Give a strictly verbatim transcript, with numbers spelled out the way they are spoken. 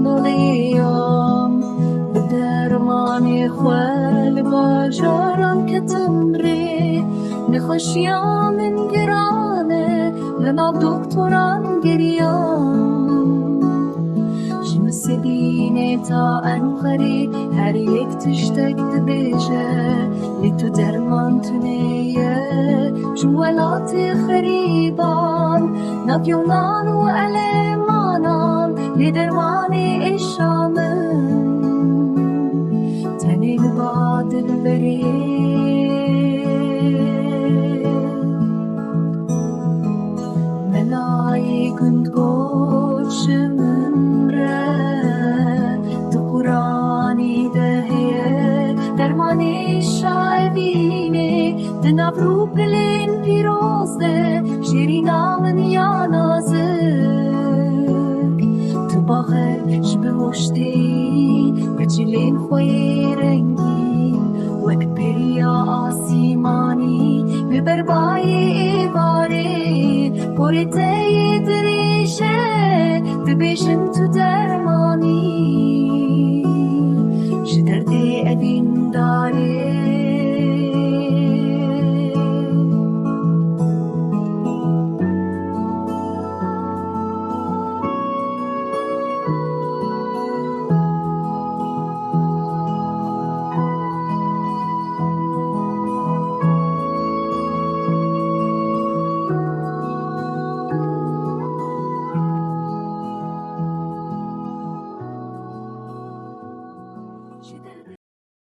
Doliyam bi dermanê xwe li bajaran ketim rê. Nexweşiya min giran e, li nav doktoran geriyam. Ji Misibînê ta Enqerê her yek tiştek dibêje, lê tu derman tune ye. Ji welatê xerîban, nav Yunan û Elemanan, lê dermanê êşa min tenê li ba dilberê. Melayê gund got ji min re, di Quranî de heye dermanê şaevînê, di nav rûpilên pîroz de jêrîna min ya nazik. Tu baxe ji bi hoştê, bi cilên xwe yê rengîn, wek periya asîmanî, bi berbayê êvarê, porê te yê dirêj e, dibêjin tu dermanî, ji derdê evîndarê.